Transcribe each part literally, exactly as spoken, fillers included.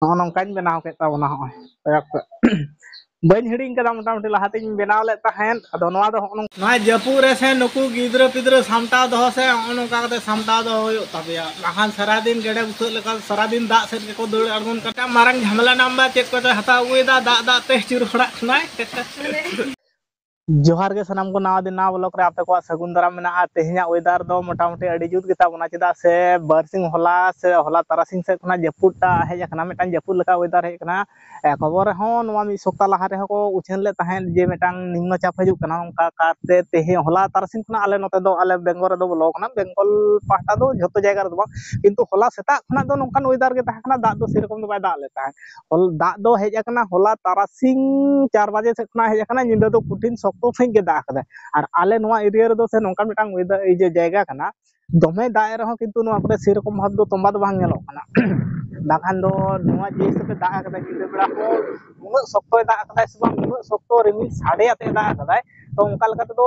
ᱱᱚᱜᱼᱚ ᱱᱚᱝᱠᱟᱧ ᱵᱮᱱᱟᱣ ᱠᱮᱫ ᱛᱟᱵᱚᱱᱟ᱾ ᱦᱚᱸᱜᱼᱚᱭ ᱠᱚᱭᱚᱜ ᱯᱮ᱾ ᱵᱟᱹᱧ ᱦᱤᱲᱤᱧ ᱠᱟᱫᱟ, ᱢᱚᱴᱟᱢᱩᱴᱤ ᱞᱟᱦᱟᱛᱤᱧ ᱵᱮᱱᱟᱣ ᱞᱮᱫ ᱛᱟᱦᱮᱸᱫ᱾ ᱟᱫᱚ ᱱᱚᱣᱟ ᱫᱚ ᱦᱚᱸᱜᱼᱚ ᱱᱚᱝᱠᱟ᱾ ᱱᱚᱣᱟ ᱡᱟᱹᱯᱩᱫ ᱨᱮ ᱥᱮ ᱱᱩᱠᱩ ᱜᱤᱫᱽᱨᱟᱹ ᱯᱤᱫᱽᱨᱟᱹ ᱥᱟᱢᱴᱟᱣ ᱫᱚᱦᱚ ᱥᱮ ᱦᱚᱸᱜᱼᱚ ᱱᱚᱝᱠᱟ ᱠᱟᱛᱮ ᱥᱟᱢᱴᱟᱣ ᱫᱚᱦᱚ ᱦᱩᱭᱩᱜ ᱛᱟᱯᱮᱭᱟ, ᱵᱟᱠᱷᱟᱱ ᱥᱟᱨᱟᱫᱤᱱ ᱜᱮᱰᱮ ᱵᱩᱥᱟᱹᱜ ᱞᱮᱠᱟ ᱥᱟᱨᱟᱫᱤᱱ ᱫᱟᱜ ᱥᱮᱫ ᱜᱮᱠᱚ ᱫᱟᱹᱲ ᱟᱬᱜᱚᱱ ᱠᱟᱱᱟ᱾ ᱢᱟᱨᱟᱝ ᱡᱷᱟᱢᱮᱞᱟ ᱱᱟᱢᱵᱟᱨ ᱪᱮᱫ ᱠᱚᱪᱚᱭ ᱦᱟᱛᱟᱣ ᱟᱹᱜᱩᱭᱮᱫᱟ, ᱫᱟᱜ ᱫᱟᱜ ᱛᱮ ᱪᱩᱨ ᱦᱚᱲᱟᱜ ᱠᱟᱱᱟᱭ᱾ ᱡᱚᱦᱟᱨ ᱜᱮ ᱥᱟᱱᱟᱢ ᱠᱚ, ᱱᱟᱣᱟ ᱫᱤᱱ ᱱᱟᱣᱟ ᱵᱞᱚᱜ ᱨᱮ ᱟᱯᱮ ᱠᱚᱣᱟᱜ ᱥᱟᱹᱜᱩᱱ ᱫᱟᱨᱟᱢ ᱢᱮᱱᱟᱜᱼᱟ᱾ ᱛᱮᱦᱮᱧᱟᱜ ᱚᱭᱮᱫᱟᱨ ᱫᱚ ᱢᱚᱴᱟᱢᱩᱴᱤ ᱟᱹᱰᱤ ᱡᱩᱛ ᱜᱮᱛᱟ ᱵᱚᱱᱟ, ᱪᱮᱫᱟᱜ ᱥᱮ ᱵᱟᱨᱥᱤᱧ ᱦᱚᱞᱟ ᱥᱮ ᱦᱚᱞᱟ ᱛᱟᱨᱟᱥᱤᱧ ᱥᱮᱫ ᱠᱷᱚᱱᱟᱜ ᱡᱟᱹᱯᱩᱫ ᱴᱟᱜ ᱦᱮᱡ ᱟᱠᱟᱱᱟ, ᱢᱤᱫᱴᱟᱝ ᱡᱟᱹᱯᱩᱫ ᱞᱮᱠᱟ ᱚᱭᱮᱫᱟᱨ ᱦᱮᱡ ᱟᱠᱟᱱᱟ᱾ ᱮ, ᱠᱷᱚᱵᱚᱨ ᱨᱮᱦᱚᱸ ᱱᱚᱣᱟ ᱢᱤᱫ ᱥᱚᱯᱛᱟ ᱞᱟᱦᱟ ᱨᱮᱦᱚᱸ ᱠᱚ ᱩᱪᱷᱟᱹᱱ ᱞᱮᱫ ᱛᱟᱦᱮᱸᱫ ᱡᱮ ᱢᱤᱫᱴᱟᱝ ᱱᱤᱢᱱᱚ ᱪᱟᱯ ᱦᱤᱡᱩᱜ ᱠᱟᱱᱟ, ᱚᱱᱠᱟ ᱠᱟᱨᱛᱮ ᱛᱮᱦᱮᱧ ᱦᱚᱞᱟ ᱛᱟᱨᱟᱥᱤᱧ ᱠᱷᱚᱱᱟᱜ ᱟᱞᱮ ᱱᱚᱛᱮ ᱫᱚ, ᱟᱞᱮ ᱵᱮᱝᱜᱚᱞ ᱨᱮᱫᱚ ᱵᱚᱞᱚ ᱟᱠᱟᱱᱟ, ᱵᱮᱝᱜᱚᱞ ᱯᱟᱦᱴᱟ ᱫᱚ ᱡᱷᱚᱛᱚ ᱡᱟᱭᱜᱟ ᱨᱮᱫᱚ ᱵᱟᱝ, ᱠᱤᱱᱛᱩ ᱦᱚᱞᱟ ᱥᱮᱛᱟᱜ ᱠᱷᱚᱱᱟᱜ ᱫᱚ ᱱᱚᱝᱠᱟᱱ ᱚᱭᱮᱫᱟᱨ ᱜᱮ ᱛᱟᱦᱮᱸ ᱠᱟᱱᱟ, ᱫᱟᱜ ᱫᱚ ᱥᱮᱨᱚᱠᱚᱢ ᱫᱚ ᱵᱟᱭ ᱫᱟᱜ ᱞᱮᱫ ᱛᱟᱦᱮᱸᱫ᱾ ᱦᱚᱞ-, ᱫᱟᱜ ᱫᱚ ᱦᱮᱡ ᱟᱠᱟᱱᱟ ᱦᱚᱞᱟ ᱛᱟᱨᱟᱥᱤᱧ ᱪᱟᱨ ᱵᱟᱡᱮ ᱥᱮᱫ ᱠᱷᱚᱱᱟᱜ ᱦᱮᱡ ᱟᱠᱟᱱᱟ, ᱧᱤᱫᱟᱹ ᱫᱚ ᱠᱚᱴᱷᱤᱱ ᱥᱚᱠᱛᱚ ᱥᱟᱺᱦᱤᱡ ᱜᱮ ᱫᱟᱜ ᱟᱠᱟᱫᱟᱭ᱾ ᱟᱨ ᱟᱞᱮ ᱱᱚᱣᱟ ᱮᱨᱤᱭᱟ ᱨᱮᱫᱚ ᱥᱮ ᱱᱚᱝᱠᱟᱱ ᱢᱤᱫᱴᱟᱝ ᱚᱭᱮᱫᱟᱨ, ᱤᱭᱟᱹ, ᱡᱟᱭᱜᱟ ᱠᱟᱱᱟ, ᱫᱚᱢᱮ ᱫᱟᱜ ᱮ ᱨᱮᱦᱚᱸ ᱠᱤᱱᱛᱩ ᱱᱚᱣᱟ ᱠᱚᱨᱮ ᱥᱮᱨᱚᱠᱚᱢ ᱵᱷᱟᱵ ᱫᱚ ᱛᱚᱸᱵᱟ ᱫᱚ ᱵᱟᱝ ᱧᱮᱞᱚᱜ ᱠᱟᱱᱟ᱾ ᱵᱟᱠᱷᱟᱱ ᱫᱚ ᱱᱚᱣᱟ ᱡᱮ ᱦᱤᱥᱟᱹᱵ ᱛᱮ ᱫᱟᱜ ᱟᱠᱟᱫᱟᱭ ᱧᱤᱫᱟᱹ ᱵᱮᱲᱟ ᱦᱚᱸ, ᱩᱱᱟᱹᱜ ᱥᱚᱠᱛᱚᱭ ᱫᱟᱜ ᱟᱠᱟᱫᱟᱭ ᱥᱮ ᱵᱟᱝ, ᱩᱱᱟᱹᱜ ᱥᱚᱠᱛᱚ ᱨᱤᱢᱤᱞ ᱥᱟᱰᱮ ᱟᱛᱮ ᱫᱟᱜ ᱟᱠᱟᱫᱟᱭ, ᱛᱚ ᱚᱱᱠᱟ ᱞᱮᱠᱟ ᱛᱮᱫᱚ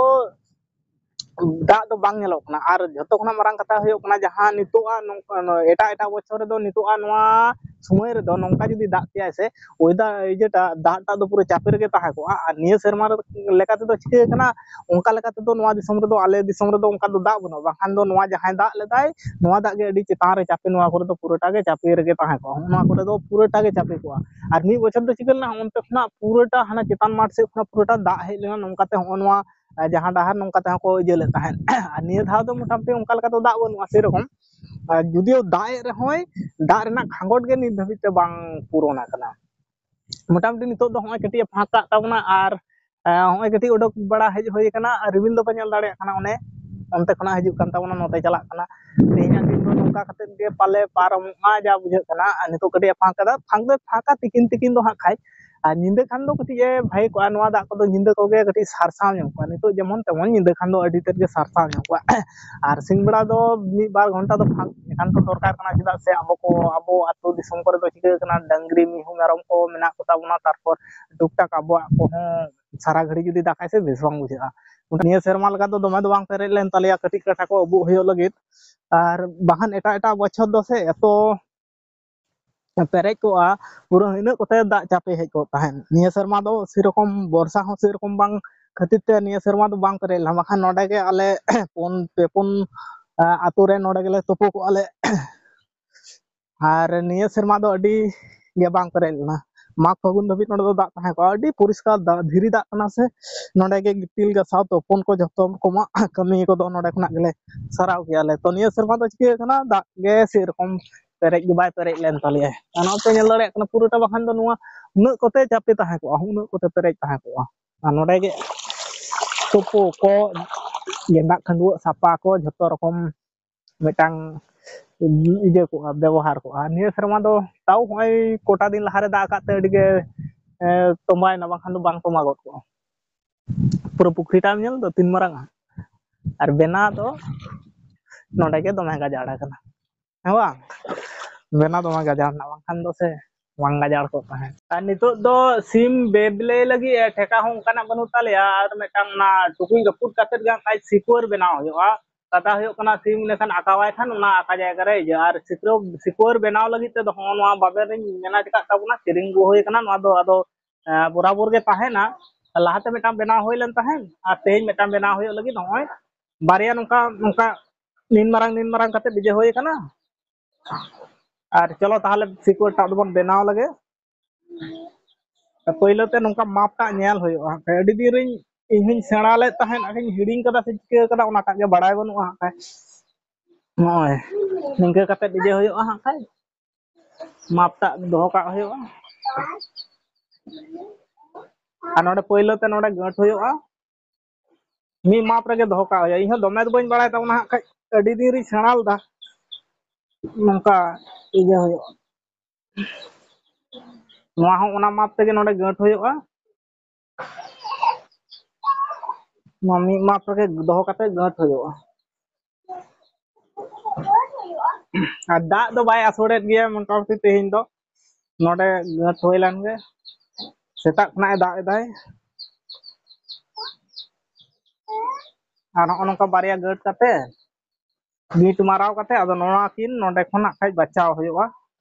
ᱫᱟᱜ ᱫᱚ ᱵᱟᱝ ᱧᱮᱞᱚᱜ ᱠᱟᱱᱟ᱾ ᱟᱨ ᱡᱷᱚᱛᱚ ᱠᱷᱚᱱᱟᱜ ᱢᱟᱨᱟᱝ ᱠᱟᱛᱷᱟ ᱦᱩᱭᱩᱜ ᱠᱟᱱᱟ, ᱡᱟᱦᱟᱸ ᱱᱤᱛᱚᱜ ᱟᱜ ᱱᱚᱝᱠᱟ, ᱮᱴᱟᱜ ᱮᱴᱟᱜ ᱵᱚᱪᱷᱚᱨ ᱨᱮᱫᱚ ᱱᱤᱛᱚᱜ ᱟᱜ ᱱᱚᱣᱟ ᱥᱚᱢᱚᱭ ᱨᱮᱫᱚ ᱱᱚᱝᱠᱟ ᱡᱩᱫᱤ ᱫᱟᱜ ᱠᱮᱭᱟᱭ ᱥᱮ, ᱚᱭᱮᱫᱟᱨ, ᱤᱭᱟᱹᱴᱟᱜ, ᱫᱟᱜ ᱴᱟᱜ ᱫᱚ ᱯᱩᱨᱟᱹ ᱪᱟᱯᱮ ᱨᱮᱜᱮ ᱛᱟᱦᱮᱸ ᱠᱚᱜᱼᱟ᱾ ᱟᱨ ᱱᱤᱭᱟᱹ ᱥᱮᱨᱢᱟ ᱞᱮᱠᱟ ᱛᱮᱫᱚ ᱪᱤᱠᱟᱹ ᱠᱟᱱᱟ, ᱚᱱᱠᱟ ᱞᱮᱠᱟ ᱛᱮᱫᱚ ᱱᱚᱣᱟ ᱫᱤᱥᱚᱢ ᱨᱮᱫᱚ, ᱟᱞᱮ ᱫᱤᱥᱚᱢ ᱨᱮᱫᱚ ᱚᱱᱠᱟ ᱫᱚ ᱫᱟᱜ ᱵᱟᱹᱱᱩᱜᱼᱟ᱾ ᱵᱟᱝᱠᱷᱟᱱ ᱫᱚ ᱱᱚᱣᱟ ᱡᱟᱦᱟᱸᱭ ᱫᱟᱜ ᱞᱮᱫᱟᱭ, ᱱᱚᱣᱟ ᱫᱟᱜ ᱜᱮ ᱟᱹᱰᱤ ᱪᱮᱛᱟᱱ ᱨᱮ ᱪᱟᱯᱮ, ᱱᱚᱣᱟ ᱠᱚᱨᱮ ᱫᱚ ᱯᱩᱨᱟᱹᱴᱟ ᱜᱮ ᱪᱟᱯᱮ ᱨᱮᱜᱮ ᱛᱟᱦᱮᱸ ᱠᱚᱜᱼᱟ, ᱱᱚᱣᱟ ᱠᱚᱨᱮ ᱫᱚ ᱯᱩᱨᱟᱹᱴᱟ ᱜᱮ ᱪᱟᱯᱮ ᱠᱚᱜᱼᱟ᱾ ᱟᱨ ᱢᱤᱫ ᱵᱚᱪᱷᱚᱨ ᱫᱚ ᱪᱤᱠᱟᱹ ᱞᱮᱱᱟ, ᱚᱱᱛᱮ ᱠᱷᱚᱱᱟᱜ ᱯᱩᱨᱟᱹᱴᱟ ᱦᱟᱱᱟ ᱪᱮᱛᱟᱱ ᱢᱟᱴᱷ ᱥᱮᱫ ᱠᱷᱚᱱᱟᱜ ᱯᱩᱨᱟᱹᱴᱟ ᱫᱟᱜ ᱦᱮᱡ ᱞᱮᱱᱟ, ᱱᱚᱝᱠᱟᱛᱮ ᱦᱚᱸᱜᱼᱚ ᱱᱚᱣᱟ ᱟᱨ ᱡᱟᱦᱟᱸ ᱰᱟᱦᱟᱨ ᱱᱚᱝᱠᱟ ᱛᱮᱦᱚᱸ ᱠᱚ ᱤᱭᱟᱹ ᱞᱮᱫ ᱛᱟᱦᱮᱸᱫ᱾ ᱟᱨ ᱱᱤᱭᱟᱹ ᱫᱷᱟᱣ ᱫᱚ ᱢᱚᱴᱟᱢᱩᱴᱤ ᱚᱱᱠᱟ ᱞᱮᱠᱟ ᱫᱚ ᱫᱟᱜ ᱵᱟᱹᱱᱩᱜᱼᱟ ᱥᱮᱨᱚᱠᱚᱢ᱾ ᱟᱨ ᱡᱩᱫᱤᱭᱳ ᱫᱟᱜ ᱮᱫ ᱨᱮᱦᱚᱸᱭ, ᱫᱟᱜ ᱨᱮᱱᱟᱜ ᱠᱷᱟᱸᱜᱚᱴ ᱜᱮ ᱱᱤᱛ ᱫᱷᱟᱹᱵᱤᱡ ᱛᱮ ᱵᱟᱝ ᱯᱩᱨᱚᱱ ᱟᱠᱟᱱᱟ᱾ ᱢᱚᱴᱟᱢᱩᱴᱤ ᱱᱤᱛᱚᱜ ᱫᱚ ᱦᱚᱸᱜᱼᱚᱭ ᱠᱟᱹᱴᱤᱡ ᱮ ᱯᱷᱟᱸᱠ ᱠᱟᱜ ᱛᱟᱵᱚᱱᱟ, ᱟᱨ, ᱮ, ᱦᱚᱸᱜᱼᱚᱭ ᱠᱟᱹᱴᱤᱡ ᱩᱰᱩᱠ ᱵᱟᱲᱟ ᱦᱮᱡ ᱦᱩᱭ ᱟᱠᱟᱱᱟ, ᱟᱨ ᱨᱤᱢᱤᱞ ᱫᱚᱯᱮ ᱧᱮᱞ ᱫᱟᱲᱮᱭᱟᱜ ᱠᱟᱱᱟ, ᱚᱱᱮ ᱚᱱᱛᱮ ᱠᱷᱚᱱᱟᱜ ᱦᱤᱡᱩᱜ ᱠᱟᱱ ᱛᱟᱵᱚᱱᱟ, ᱱᱚᱛᱮ ᱪᱟᱞᱟᱜ ᱠᱟᱱᱟ᱾ ᱛᱮᱦᱮᱧᱟᱜ ᱫᱤᱱ ᱫᱚ ᱱᱚᱝᱠᱟ ᱠᱟᱛᱮᱫ ᱜᱮ ᱯᱟᱞᱮ ᱯᱟᱨᱚᱢᱚᱜᱼᱟ, ᱡᱟ ᱵᱩᱡᱷᱟᱹᱜ ᱠᱟᱱᱟ᱾ ᱟᱨ ᱱᱤᱛᱚᱜ ᱠᱟᱹᱴᱤᱡ ᱮ ᱯᱷᱟᱸᱠ ᱠᱟᱫᱟ, ᱯᱷᱟᱸᱠ ᱫᱚᱭ ᱯᱷᱟᱸᱠᱟ ᱛᱤᱠᱤᱱ ᱛᱤᱠᱤᱱ ᱫᱚ ᱦᱟᱸᱜ ᱠᱷᱟᱡ᱾ ᱟᱨ ᱧᱤᱫᱟᱹ ᱠᱷᱟᱱ ᱫᱚ ᱠᱟᱹᱴᱤᱡ ᱮ ᱵᱷᱟᱜᱮ ᱠᱚᱜᱼᱟ, ᱱᱚᱣᱟ ᱫᱟᱜ ᱠᱚᱫᱚ ᱧᱤᱫᱟᱹ ᱠᱚᱜᱮ ᱠᱟᱹᱴᱤᱡ ᱥᱟᱨᱥᱟᱣ ᱧᱚᱜ ᱠᱚᱜᱼᱟ᱾ ᱱᱤᱛᱚᱜ ᱡᱮᱢᱚᱱ ᱛᱮᱢᱚᱱ, ᱧᱤᱫᱟᱹ ᱠᱷᱟᱱ ᱫᱚ ᱟᱹᱰᱤ ᱛᱮᱫ ᱜᱮ ᱥᱟᱨᱥᱟᱣ ᱧᱚᱜ ᱠᱚᱜᱼᱟ᱾ ᱟᱨ ᱥᱤᱧ ᱵᱮᱲᱟ ᱫᱚ ᱢᱤᱫ ᱵᱟᱨ ᱜᱷᱚᱱᱴᱟ ᱫᱚ ᱯᱷᱟᱸᱠ ᱮᱠᱟᱱᱛᱚ ᱫᱚᱨᱠᱟᱨ ᱠᱟᱱᱟ, ᱪᱮᱫᱟᱜ ᱥᱮ ᱟᱵᱚ ᱠᱚ, ᱟᱵᱚ ᱟᱹᱛᱩ ᱫᱤᱥᱚᱢ ᱠᱚᱨᱮ ᱫᱚ ᱪᱤᱠᱟᱹ ᱠᱟᱱᱟ, ᱰᱟᱹᱝᱨᱤ ᱢᱤᱦᱩ ᱢᱮᱨᱚᱢ ᱠᱚ ᱢᱮᱱᱟᱜ ᱠᱚᱛᱟ ᱵᱚᱱᱟ, ᱛᱟᱨᱯᱚᱨ ᱴᱩᱠ ᱴᱟᱠ ᱟᱵᱚᱣᱟᱜ ᱠᱚᱦᱚᱸ ᱥᱟᱨᱟ ᱜᱷᱟᱹᱲᱤ ᱡᱩᱫᱤ ᱫᱟᱜᱟᱭ ᱥᱮ ᱵᱮᱥ ᱵᱟᱝ ᱵᱩᱡᱷᱟᱹᱜᱼᱟ᱾ ᱱᱤᱭᱟᱹ ᱥᱮᱨᱢᱟ ᱞᱮᱠᱟ ᱫᱚ ᱫᱚᱢᱮ ᱫᱚ ᱵᱟᱝ ᱯᱮᱨᱮᱡ ᱞᱮᱱ ᱛᱟᱞᱮᱭᱟ, ᱠᱟᱹᱴᱤᱡ ᱠᱟᱴᱟ ᱠᱚ ᱟᱹᱵᱩᱜ ᱦᱩᱭᱩᱜ ᱞᱟᱹᱜᱤᱫ᱾ ᱟᱨ ᱵᱟᱠᱷᱟᱱ ᱮᱴᱟᱜ ᱮᱴᱟᱜ ᱵᱚᱪᱷᱚᱨ ᱫᱚ ᱥᱮ ᱮᱛᱚ ᱯᱮᱨᱮᱡ ᱠᱚᱜᱼᱟ, ᱯᱩᱨᱟᱹ ᱤᱱᱟᱹᱜ ᱠᱚᱛᱮ ᱫᱟᱜ ᱪᱟᱯᱮ ᱦᱮᱡ ᱠᱚᱜ ᱛᱟᱦᱮᱸᱫ᱾ ᱱᱤᱭᱟᱹ ᱥᱮᱨᱢᱟ ᱫᱚ ᱥᱮᱨᱚᱠᱚᱢ ᱵᱚᱨᱥᱟ ᱦᱚᱸ ᱥᱮᱨᱚᱠᱚᱢ ᱵᱟᱝ ᱠᱷᱟᱹᱛᱤᱨ ᱛᱮ ᱱᱤᱭᱟᱹ ᱥᱮᱨᱢᱟ ᱫᱚ ᱵᱟᱝ ᱯᱮᱨᱮᱡ ᱞᱮᱱᱟ, ᱵᱟᱠᱷᱟᱱ ᱱᱚᱰᱮ ᱜᱮ ᱟᱞᱮ ᱯᱩᱱ ᱯᱮ ᱯᱩᱱ ᱟᱹᱛᱩ ᱨᱮ ᱱᱚᱰᱮ ᱜᱮᱞᱮ ᱛᱩᱯᱩ ᱠᱚᱜᱼᱟ ᱞᱮ᱾ ᱟᱨ ᱱᱤᱭᱟᱹ ᱥᱮᱨᱢᱟ ᱫᱚ ᱟᱹᱰᱤ ᱜᱮ ᱵᱟᱝ ᱯᱮᱨᱮᱡ ᱞᱮᱱᱟ᱾ ᱢᱟᱜᱽ ᱯᱷᱟᱹᱜᱩᱱ ᱫᱷᱟᱹᱵᱤᱡ ᱱᱚᱰᱮ ᱫᱚ ᱫᱟᱜ ᱛᱟᱦᱮᱸ ᱠᱚᱜᱼᱟ, ᱟᱹᱰᱤ ᱯᱚᱨᱤᱥᱠᱟᱨ ᱫᱟᱜ, ᱫᱷᱤᱨᱤ ᱫᱟᱜ ᱠᱟᱱᱟ ᱥᱮ, ᱱᱚᱰᱮ ᱜᱮ ᱜᱤᱛᱤᱞ ᱜᱟᱥᱟᱣ ᱛᱩᱯᱩᱱ ᱠᱚ ᱡᱷᱚᱛᱚ ᱨᱚᱠᱚᱢᱟᱜ ᱠᱟᱹᱢᱤ ᱠᱚᱫᱚ ᱱᱚᱰᱮ ᱠᱷᱚᱱᱟᱜ ᱜᱮᱞᱮ ᱥᱟᱨᱟᱣ ᱜᱮᱭᱟᱞᱮ᱾ ᱛᱚ ᱱᱤᱭᱟᱹ ᱥᱮᱨᱢᱟ ᱫᱚ ᱪᱤᱠᱟᱹ ᱠᱟᱱᱟ, ᱫᱟᱜ ᱜᱮ ᱥᱮᱨᱚᱠᱚᱢ ᱯᱮᱨᱮᱡ ᱜᱮ ᱵᱟᱭ ᱯᱮᱨᱮᱡ ᱞᱮᱱ ᱛᱟᱞᱮᱭᱟ᱾ ᱚᱱᱟᱛᱮ ᱧᱮᱞ ᱫᱟᱲᱮᱭᱟᱜ ᱠᱟᱱᱟ ᱯᱩᱨᱟᱹᱴᱟ, ᱵᱟᱠᱷᱟᱱ ᱫᱚ ᱱᱚᱣᱟ ᱩᱱᱟᱹᱜ ᱠᱚᱛᱮ ᱪᱟᱯᱮ ᱛᱟᱦᱮᱸ ᱠᱚᱜᱼᱟ, ᱩᱱᱟᱹᱜ ᱠᱚᱛᱮ ᱯᱮᱨᱮᱡ ᱛᱟᱦᱮᱸ ᱠᱚᱜᱼᱟ᱾ ᱟᱨ ᱱᱚᱰᱮ ᱜᱮ ᱛᱩᱯᱩ ᱠᱚ, ᱜᱮᱸᱫᱟᱜ ᱠᱷᱟᱹᱰᱩᱣᱟᱹᱜ ᱥᱟᱯᱟ ᱠᱚ ᱡᱷᱚᱛᱚ ᱨᱚᱠᱚᱢ ᱢᱤᱫᱴᱟᱝ ᱤᱭᱟᱹ ᱠᱚᱜᱼᱟ, ᱵᱮᱵᱚᱦᱟᱨ ᱠᱚᱜᱼᱟ᱾ ᱱᱤᱭᱟᱹ ᱥᱮᱨᱢᱟ ᱫᱚ ᱛᱟᱣ ᱦᱚᱸᱜᱼᱚᱭ ᱠᱚᱴᱟ ᱫᱤᱱ ᱞᱟᱦᱟᱨᱮ ᱫᱟᱜ ᱟᱠᱟᱫ ᱛᱮ ᱟᱹᱰᱤ ᱜᱮ ᱛᱚᱸᱵᱟᱭᱮᱱᱟ, ᱵᱟᱝᱠᱷᱟᱱ ᱫᱚ ᱵᱟᱝ ᱛᱚᱸᱵᱟ ᱜᱚᱫ ᱠᱚᱜᱼᱟ᱾ ᱯᱩᱨᱟᱹ ᱯᱩᱠᱷᱨᱤᱴᱟᱢ ᱧᱮᱞ ᱫᱚ ᱛᱤᱱ ᱢᱟᱨᱟᱝᱟ, ᱟᱨ ᱵᱮᱱᱟᱣ ᱫᱚ ᱱᱚᱰᱮ ᱜᱮ ᱫᱚᱢᱮ ᱜᱟᱡᱟᱲ ᱟᱠᱟᱱᱟ᱾ ᱦᱮᱸ ᱵᱟᱝ? ᱵᱮᱱᱟᱣ ᱫᱚᱢᱮ ᱜᱟᱡᱟᱲ ᱮᱱᱟ, ᱵᱟᱝᱠᱷᱟᱱ ᱫᱚ ᱥᱮ ᱵᱟᱝ ᱜᱟᱡᱟᱲ ᱠᱚᱜ ᱛᱟᱦᱮᱸᱫ᱾ ᱟᱨ ᱱᱤᱛᱚᱜ ᱫᱚ ᱥᱤᱢ ᱵᱮᱵᱞᱮ ᱞᱟᱹᱜᱤᱫ ᱴᱷᱮᱠᱟ ᱦᱚᱸ ᱚᱱᱠᱟᱱᱟᱜ ᱵᱟᱹᱱᱩᱜ ᱛᱟᱞᱮᱭᱟ, ᱟᱨ ᱢᱤᱫᱴᱟᱝ ᱚᱱᱟ ᱴᱩᱠᱩᱡ ᱨᱟᱹᱯᱩᱫ ᱠᱟᱛᱮᱫ ᱜᱮ ᱦᱟᱸᱜ ᱠᱷᱟᱡ ᱥᱤᱠᱩᱣᱟᱹᱨ ᱵᱮᱱᱟᱣ ᱦᱩᱭᱩᱜᱼᱟ᱾ ᱠᱟᱛᱷᱟ ᱦᱩᱭᱩᱜ ᱠᱟᱱᱟ, ᱥᱤᱢ ᱤᱱᱟᱹᱠᱷᱟᱱ ᱟᱠᱟᱣᱟᱭ ᱠᱷᱟᱱ ᱚᱱᱟ ᱟᱠᱟ ᱡᱟᱭᱜᱟ ᱨᱮ ᱤᱭᱟᱹ, ᱟᱨ ᱥᱤᱠᱨᱚ-, ᱥᱤᱠᱩᱣᱟᱹᱨ ᱵᱮᱱᱟᱣ ᱞᱟᱹᱜᱤᱫ ᱛᱮᱫᱚ ᱦᱚᱸᱜᱼᱚ ᱱᱚᱣᱟ ᱵᱟᱵᱮᱨ ᱤᱧ ᱢᱮᱱᱟ ᱪᱮᱠᱟᱜ ᱛᱟᱵᱚᱱᱟ, ᱠᱤᱨᱤᱧ ᱟᱹᱜᱩ ᱦᱩᱭ ᱠᱟᱱᱟ᱾ ᱱᱚᱣᱟ ᱫᱚ ᱟᱫᱚ ᱵᱚᱨᱟᱵᱚᱨ ᱜᱮ ᱛᱟᱦᱮᱱᱟ᱾ ᱞᱟᱦᱟᱛᱮ ᱢᱤᱫᱴᱟᱝ ᱵᱮᱱᱟᱣ ᱦᱩᱭ ᱞᱮᱱ ᱛᱟᱦᱮᱸᱫ, ᱟᱨ ᱛᱮᱦᱮᱧ ᱢᱤᱫᱴᱟᱝ ᱵᱮᱱᱟᱣ ᱦᱩᱭᱩᱜ ᱞᱟᱹᱜᱤᱫ᱾ ᱱᱚᱜᱼᱚᱭ ᱵᱟᱨᱭᱟ ᱱᱚᱝᱠᱟ ᱱᱚᱝᱠᱟ ᱱᱤᱱ ᱢᱟᱨᱟᱝ ᱱᱤᱱ ᱢᱟᱨᱟᱝ ᱠᱟᱛᱮ ᱤᱭᱟᱹ ᱦᱩᱭ ᱠᱟᱱᱟ᱾ ᱟᱨ ᱪᱚᱞᱚ ᱛᱟᱦᱚᱞᱮ ᱥᱤᱠᱩᱣᱟᱹᱨ ᱴᱟᱜ ᱫᱚᱵᱚᱱ ᱵᱮᱱᱟᱣ ᱞᱮᱜᱮ᱾ ᱯᱳᱭᱞᱳ ᱛᱮ ᱱᱚᱝᱠᱟ ᱢᱟᱯ ᱴᱟᱜ ᱧᱮᱞ ᱦᱩᱭᱩᱜᱼᱟ᱾ ᱦᱟᱸᱜ ᱠᱷᱟᱡ ᱟᱹᱰᱤ ᱫᱤᱱ ᱨᱤᱧ ᱤᱧ ᱦᱚᱧ ᱥᱮᱬᱟ ᱞᱮᱫ ᱛᱟᱦᱮᱸᱫ, ᱟᱨᱤᱧ ᱦᱤᱲᱤᱧ ᱠᱟᱫᱟ ᱥᱮ ᱪᱤᱠᱟᱹ ᱠᱟᱫᱟ, ᱚᱱᱟᱴᱟᱜ ᱜᱮ ᱵᱟᱲᱟᱭ ᱵᱟᱹᱱᱩᱜᱼᱟ᱾ ᱦᱟᱸᱜ ᱠᱷᱟᱡ ᱱᱚᱜᱼᱚᱭ ᱱᱤᱝᱠᱟᱹ ᱠᱟᱛᱮ ᱤᱭᱟᱹ ᱦᱩᱭᱩᱜᱼᱟ᱾ ᱦᱟᱸᱜ ᱠᱷᱟᱡ ᱢᱟᱯ ᱴᱟᱜ ᱫᱚᱦᱚ ᱠᱟᱜ ᱦᱩᱭᱩᱜᱼᱟ᱾ ᱟᱨ ᱱᱚᱰᱮ ᱯᱳᱭᱞᱳ ᱛᱮ ᱱᱚᱰᱮ ᱜᱟᱹᱴ ᱦᱩᱭᱩᱜᱼᱟ, ᱢᱤᱫ ᱢᱟᱯ ᱨᱮᱜᱮ ᱫᱚᱦᱚ ᱠᱟᱜ ᱦᱩᱭᱩᱜᱼᱟ᱾ ᱤᱧ ᱦᱚᱸ ᱫᱚᱢᱮ ᱫᱚ ᱵᱟᱹᱧ ᱵᱟᱲᱟᱭ ᱛᱟᱵᱚᱱᱟ᱾ ᱦᱟᱸᱜ ᱠᱷᱟᱡ ᱟᱹᱰᱤ ᱫᱤᱱ ᱨᱤᱧ ᱥᱮᱬᱟ ᱞᱮᱫᱟ, ᱱᱚᱝᱠᱟ ᱤᱭᱟᱹ ᱦᱩᱭᱩᱜᱼᱟ᱾ ᱱᱚᱣᱟ ᱦᱚᱸ ᱚᱱᱟ ᱢᱟᱯ ᱛᱮᱜᱮ ᱱᱚᱰᱮ ᱜᱟᱹᱴ ᱦᱩᱭᱩᱜᱼᱟ᱾ ᱱᱚᱣᱟ ᱢᱤᱫ ᱢᱟᱯ ᱨᱮᱜᱮ ᱫᱚᱦᱚ ᱠᱟᱛᱮ ᱜᱟᱹᱴ ᱦᱩᱭᱩᱜᱼᱟ᱾ ᱟᱨ ᱫᱟᱜ ᱫᱚ ᱵᱟᱭ ᱟᱥᱚᱲᱮᱫ ᱜᱮᱭᱟ ᱢᱚᱴᱟᱢᱩᱴᱤ ᱛᱮᱦᱮᱧ ᱫᱚ᱾ ᱱᱚᱰᱮ ᱜᱟᱹᱴ ᱦᱩᱭ ᱞᱮᱱ ᱜᱮ, ᱥᱮᱛᱟᱜ ᱠᱷᱚᱱᱟᱜ ᱮ ᱫᱟᱜ ᱮᱫᱟᱭ᱾ ᱟᱨ ᱱᱚᱜᱼᱚ ᱱᱚᱝᱠᱟ ᱵᱟᱨᱭᱟ ᱜᱟᱹᱴ ᱠᱟᱛᱮ, ᱵᱤᱴ ᱢᱟᱨᱟᱣ ᱠᱟᱛᱮ, ᱟᱫᱚ ᱱᱚᱣᱟ ᱠᱤᱱ ᱱᱚᱰᱮ ᱠᱷᱚᱱᱟᱜ ᱠᱷᱟᱡ ᱵᱟᱪᱷᱟᱣ ᱦᱩᱭᱩᱜᱼᱟ᱾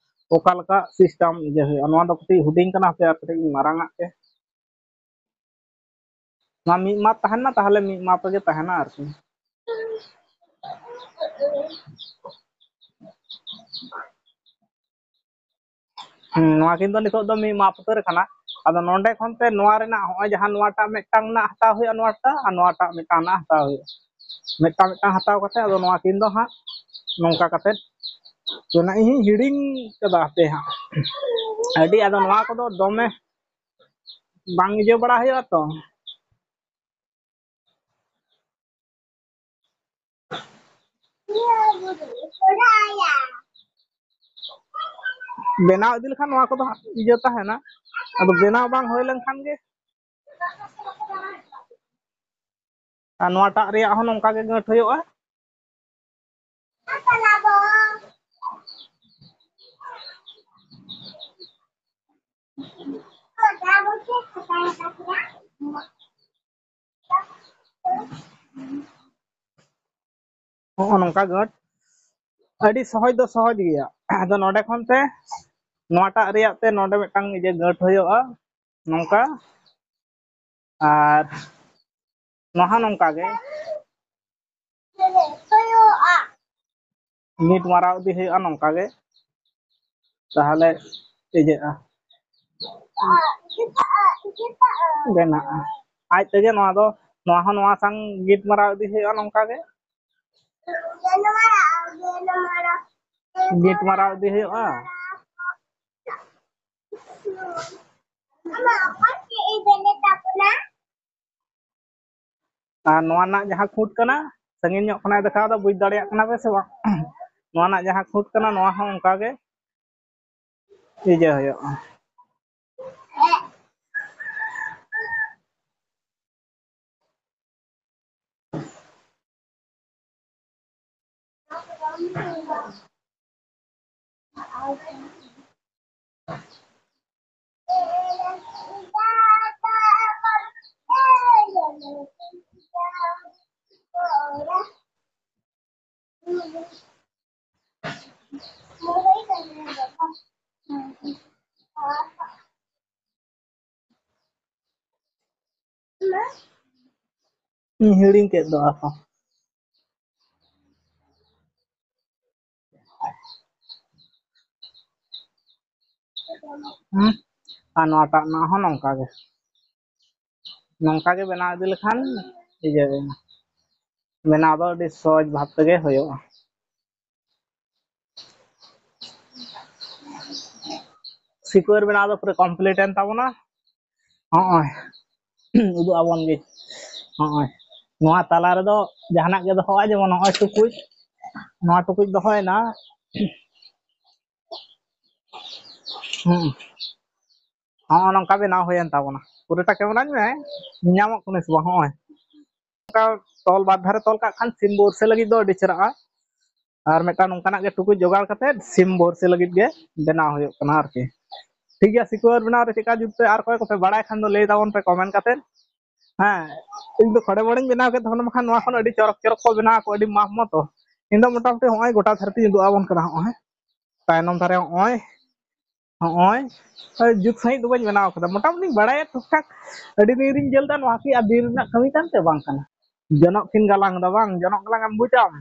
ᱚᱠᱟ ᱞᱮᱠᱟ ᱥᱤᱥᱴᱮᱢ ᱤᱭᱟᱹ ᱦᱩᱭᱩᱜᱼᱟ᱾ ᱱᱚᱣᱟ ᱫᱚ ᱠᱟᱹᱴᱤᱡ ᱦᱩᱰᱤᱧ ᱠᱟᱱᱟ, ᱦᱟᱯᱮ ᱟᱨ ᱠᱟᱹᱴᱤᱡ ᱤᱧ ᱢᱟᱨᱟᱝ ᱟᱜ ᱜᱮ᱾ ᱱᱚᱣᱟ ᱢᱤᱫ ᱢᱟᱯ ᱛᱟᱦᱮᱱ ᱢᱟ, ᱛᱟᱦᱚᱞᱮ ᱢᱤᱫ ᱢᱟᱯ ᱨᱮᱜᱮ ᱛᱟᱦᱮᱱᱟ ᱟᱨᱠᱤ᱾ ᱦᱩᱸ, ᱱᱚᱣᱟ ᱠᱤᱱ ᱫᱚ ᱱᱤᱛᱚᱜ ᱫᱚ ᱢᱤᱫ ᱢᱟᱯ ᱩᱛᱟᱹᱨ ᱠᱟᱱᱟ᱾ ᱟᱫᱚ ᱱᱚᱰᱮ ᱠᱷᱚᱱ ᱛᱮ ᱱᱚᱣᱟ ᱨᱮᱱᱟᱜ ᱦᱚᱸᱜᱼᱚᱭ ᱡᱟᱦᱟᱸ ᱱᱚᱣᱟᱴᱟᱜ ᱢᱤᱫᱴᱟᱝ ᱨᱮᱱᱟᱜ ᱦᱟᱛᱟᱣ ᱦᱩᱭᱩᱜᱼᱟ, ᱱᱚᱣᱟᱴᱟᱜ ᱟᱨ ᱱᱚᱣᱟᱴᱟᱜ ᱢᱤᱫᱴᱟᱝ ᱨᱮᱱᱟᱜ ᱦᱟᱛᱟᱣ ᱦᱩᱭᱩᱜᱼᱟ, ᱢᱤᱫᱴᱟᱝ ᱢᱤᱫᱴᱟᱝ ᱦᱟᱛᱟᱣ ᱠᱟᱛᱮ ᱟᱫᱚ ᱱᱚᱣᱟ ᱠᱤᱱ ᱫᱚ ᱦᱟᱸᱜ ᱱᱚᱝᱠᱟ ᱠᱟᱛᱮ ᱨᱮᱱᱟᱜ ᱤᱧ ᱦᱤᱲᱤᱧ ᱠᱟᱫᱟ ᱦᱟᱯᱮ ᱦᱟᱸᱜ᱾ ᱟᱹᱰᱤ, ᱟᱫᱚ ᱱᱚᱣᱟ ᱠᱚᱫᱚ ᱫᱚᱢᱮ ᱵᱟᱝ ᱤᱭᱟᱹ ᱵᱟᱲᱟ ᱦᱩᱭᱩᱜᱼᱟ ᱛᱚ᱾ ᱵᱮᱱᱟᱣ ᱤᱫᱤ ᱞᱮᱠᱷᱟᱱ ᱱᱚᱣᱟ ᱠᱚᱫᱚ ᱦᱟᱸᱜ ᱤᱭᱟᱹ ᱛᱟᱦᱮᱱᱟ, ᱟᱫᱚ ᱵᱮᱱᱟᱣ ᱵᱟᱝ ᱦᱩᱭ ᱞᱮᱱᱠᱷᱟᱱ ᱜᱮ᱾ ᱟᱨ ᱱᱚᱣᱟᱴᱟᱜ ᱨᱮᱭᱟᱜ ᱦᱚᱸ ᱱᱚᱝᱠᱟ ᱜᱮ ᱜᱟᱹᱴ ᱦᱩᱭᱩᱜᱼᱟ᱾ ᱦᱚᱸᱜᱼᱚ ᱱᱚᱝᱠᱟ ᱜᱟᱹᱴ, ᱟᱹᱰᱤ ᱥᱚᱦᱚᱡᱽ ᱫᱚ ᱥᱚᱦᱚᱡᱽ ᱜᱮᱭᱟ᱾ ᱟᱫᱚ ᱱᱚᱰᱮ ᱠᱷᱚᱱ ᱛᱮ ᱱᱚᱣᱟᱴᱟᱜ ᱨᱮᱭᱟᱜ ᱛᱮ ᱱᱚᱰᱮ ᱢᱤᱫᱴᱟᱝ ᱤᱭᱟᱹ ᱜᱟᱹᱴ ᱦᱩᱭᱩᱜᱼᱟ ᱱᱚᱝᱠᱟ, ᱟᱨ ᱱᱚᱣᱟ ᱦᱚᱸ ᱱᱚᱝᱠᱟ ᱜᱮ᱾ ᱱᱤᱴ ᱢᱟᱨᱟᱣ ᱤᱫᱤ ᱦᱩᱭᱩᱜᱼᱟ ᱱᱚᱝᱠᱟ ᱜᱮ, ᱛᱟᱦᱚᱞᱮ ᱤᱭᱟᱹᱜᱼᱟ, ᱵᱮᱱᱟᱜᱼᱟ ᱟᱡ ᱛᱮᱜᱮ᱾ ᱱᱚᱣᱟ ᱫᱚ, ᱱᱚᱣᱟ ᱦᱚᱸ ᱱᱚᱣᱟ ᱥᱟᱝ ᱱᱤᱴ ᱢᱟᱨᱟᱣ ᱤᱫᱤ ᱦᱩᱭᱩᱜᱼᱟ ᱱᱚᱝᱠᱟ ᱜᱮ, ᱱᱤᱴ ᱢᱟᱨᱟᱣ ᱤᱫᱤ ᱦᱩᱭᱩᱜᱼᱟ᱾ ᱟᱨ ᱱᱚᱣᱟ ᱨᱮᱱᱟᱜ ᱡᱟᱦᱟᱸ ᱠᱷᱩᱸᱴ ᱠᱟᱱᱟ, ᱥᱟᱺᱜᱤᱧ ᱧᱚᱜ ᱠᱷᱚᱱᱟᱜ ᱫᱮᱠᱷᱟᱣ ᱫᱟ, ᱵᱩᱡᱽ ᱫᱟᱲᱮᱭᱟᱜ ᱠᱟᱱᱟ ᱯᱮ ᱥᱮ ᱵᱟᱝ? ᱱᱚᱣᱟ ᱨᱮᱱᱟᱜ ᱡᱟᱦᱟᱸ ᱠᱷᱩᱸᱴ ᱠᱟᱱᱟ, ᱱᱚᱣᱟ ᱦᱚᱸ ᱚᱱᱠᱟ ᱜᱮ ᱤᱭᱟᱹ ᱦᱩᱭᱩᱜᱼᱟ᱾ ᱤᱧ ᱦᱤᱲᱤᱧ ᱠᱮᱫ ᱫᱚ ᱟᱨᱦᱚᱸ᱾ ᱦᱩᱸ? ᱟᱨ ᱱᱚᱣᱟᱴᱟᱜ ᱨᱮᱱᱟᱜ ᱦᱚᱸ ᱱᱚᱝᱠᱟ ᱜᱮ, ᱱᱚᱝᱠᱟ ᱜᱮ ᱵᱮᱱᱟᱣ ᱤᱫᱤ ᱞᱮᱠᱷᱟᱱ ᱤᱭᱟᱹ ᱵᱮᱱᱟᱣ ᱫᱚ ᱟᱹᱰᱤ ᱥᱚᱦᱚᱡ ᱵᱷᱟᱵ ᱛᱮᱜᱮ ᱦᱩᱭᱩᱜᱼᱟ᱾ ᱥᱤᱠᱣᱟᱨ ᱵᱮᱱᱟᱣ ᱫᱚ ᱯᱩᱨᱟᱹ complete ᱮᱱ ᱛᱟᱵᱚᱱᱟ᱾ ᱦᱚᱸᱜᱼᱚᱭ ᱩᱫᱩᱜ ᱟᱵᱚᱱ ᱜᱮ᱾ ᱦᱚᱸᱜᱼᱚᱭ ᱱᱚᱣᱟ ᱛᱟᱞᱟ ᱨᱮᱫᱚ ᱡᱟᱦᱟᱱᱟᱜ ᱜᱮ ᱫᱚᱦᱚᱜᱼᱟ, ᱡᱮᱢᱚᱱ ᱱᱚᱜᱼᱚᱭ ᱴᱩᱠᱩᱡ, ᱱᱚᱣᱟ ᱴᱩᱠᱩᱡ ᱫᱚᱦᱚᱭᱮᱱᱟ᱾ ᱦᱩᱸ, ᱦᱚᱸᱜᱼᱚ ᱱᱚᱝᱠᱟ ᱵᱮᱱᱟᱣ ᱦᱩᱭᱮᱱ ᱛᱟᱵᱚᱱᱟ᱾ ᱯᱩᱨᱟᱹᱴᱟ ᱠᱮᱢᱮᱨᱟᱧ ᱢᱮ, ᱧᱟᱢᱚᱜ ᱠᱟᱱᱟ ᱥᱮ ᱵᱟᱝ? ᱦᱚᱸᱜᱼᱚᱭ ᱱᱚᱝᱠᱟ ᱛᱚᱞ ᱵᱟᱨ ᱫᱷᱟᱨᱮ ᱛᱚᱞ ᱠᱟᱜ ᱠᱷᱟᱱ ᱥᱤᱢ ᱵᱚᱨᱥᱮ ᱞᱟᱹᱜᱤᱫ ᱫᱚ ᱟᱹᱰᱤ ᱪᱮᱦᱨᱟᱜᱼᱟ᱾ ᱟᱨ ᱢᱤᱫᱴᱟᱝ ᱱᱚᱝᱠᱟᱱᱟᱜ ᱜᱮ ᱴᱩᱠᱩᱡ ᱡᱚᱜᱟᱲ ᱠᱟᱛᱮ ᱥᱤᱢ ᱵᱚᱨᱥᱮ ᱞᱟᱹᱜᱤᱫ ᱜᱮ ᱵᱮᱱᱟᱣ ᱦᱩᱭᱩᱜ ᱠᱟᱱᱟ ᱟᱨᱠᱤ᱾ ᱴᱷᱤᱠ ᱜᱮᱭᱟ, ᱥᱤᱠᱣᱟᱨ ᱵᱮᱱᱟᱣ ᱨᱮ ᱪᱮᱫᱠᱟ ᱡᱩᱛ ᱯᱮ, ᱟᱨ ᱚᱠᱚᱭ ᱠᱚᱯᱮ ᱵᱟᱲᱟᱭ ᱠᱷᱟᱱ ᱫᱚ ᱞᱟᱹᱭ ᱛᱟᱵᱚᱱ ᱯᱮ comment ᱠᱟᱛᱮ᱾ ᱦᱮᱸ, ᱤᱧ ᱫᱚ ᱠᱷᱚᱲᱮ ᱵᱚᱲᱮᱧ ᱵᱮᱱᱟᱣ ᱠᱮᱫ ᱛᱟᱵᱚᱱᱟ, ᱵᱟᱠᱷᱟᱱ ᱱᱚᱣᱟ ᱠᱷᱚᱱ ᱟᱹᱰᱤ ᱪᱚᱨᱚᱠ ᱪᱚᱨᱚᱠ ᱠᱚ ᱵᱮᱱᱟᱣ ᱟᱠᱚ, ᱟᱹᱰᱤ ᱢᱟᱯ ᱢᱚᱛᱚ᱾ ᱤᱧ ᱫᱚ ᱢᱚᱴᱟᱢᱩᱴᱤ ᱦᱚᱸᱜᱼᱚᱭ ᱜᱚᱴᱟ ᱫᱷᱟᱹᱨᱛᱤᱧ ᱩᱫᱩᱜ ᱟᱵᱚᱱ ᱠᱟᱱᱟ᱾ ᱦᱚᱸᱜᱼᱚᱭ ᱛᱟᱭᱱᱚᱢ ᱫᱷᱟᱨᱮ ᱦᱚᱸᱜᱼᱚᱭ, ᱦᱚᱸᱜᱼᱚᱭ, ᱦᱳᱭ, ᱡᱩᱛ ᱥᱟᱺᱦᱤᱡ ᱫᱚ ᱵᱟᱹᱧ ᱵᱮᱱᱟᱣ ᱠᱟᱫᱟ, ᱢᱚᱴᱟᱢᱩᱴᱤᱧ ᱵᱟᱲᱟᱭᱟ ᱴᱩᱠ ᱴᱟᱠ᱾ ᱟᱹᱰᱤ ᱫᱤᱱ ᱨᱤᱧ ᱧᱮᱞ ᱮᱫᱟ ᱱᱚᱣᱟ ᱠᱤ ᱟᱨ ᱫᱤᱱ ᱨᱮᱱᱟᱜ ᱠᱟᱹᱢᱤ ᱠᱟᱱ ᱛᱮ ᱵᱟᱝ ᱠᱟᱱᱟ᱾ ᱡᱚᱱᱚᱜ ᱠᱤᱱ ᱜᱟᱞᱟᱝ ᱮᱫᱟ ᱵᱟᱝ, ᱡᱚᱱᱚᱜ ᱜᱟᱞᱟᱝ ᱮᱢ ᱵᱩᱡᱟᱢ?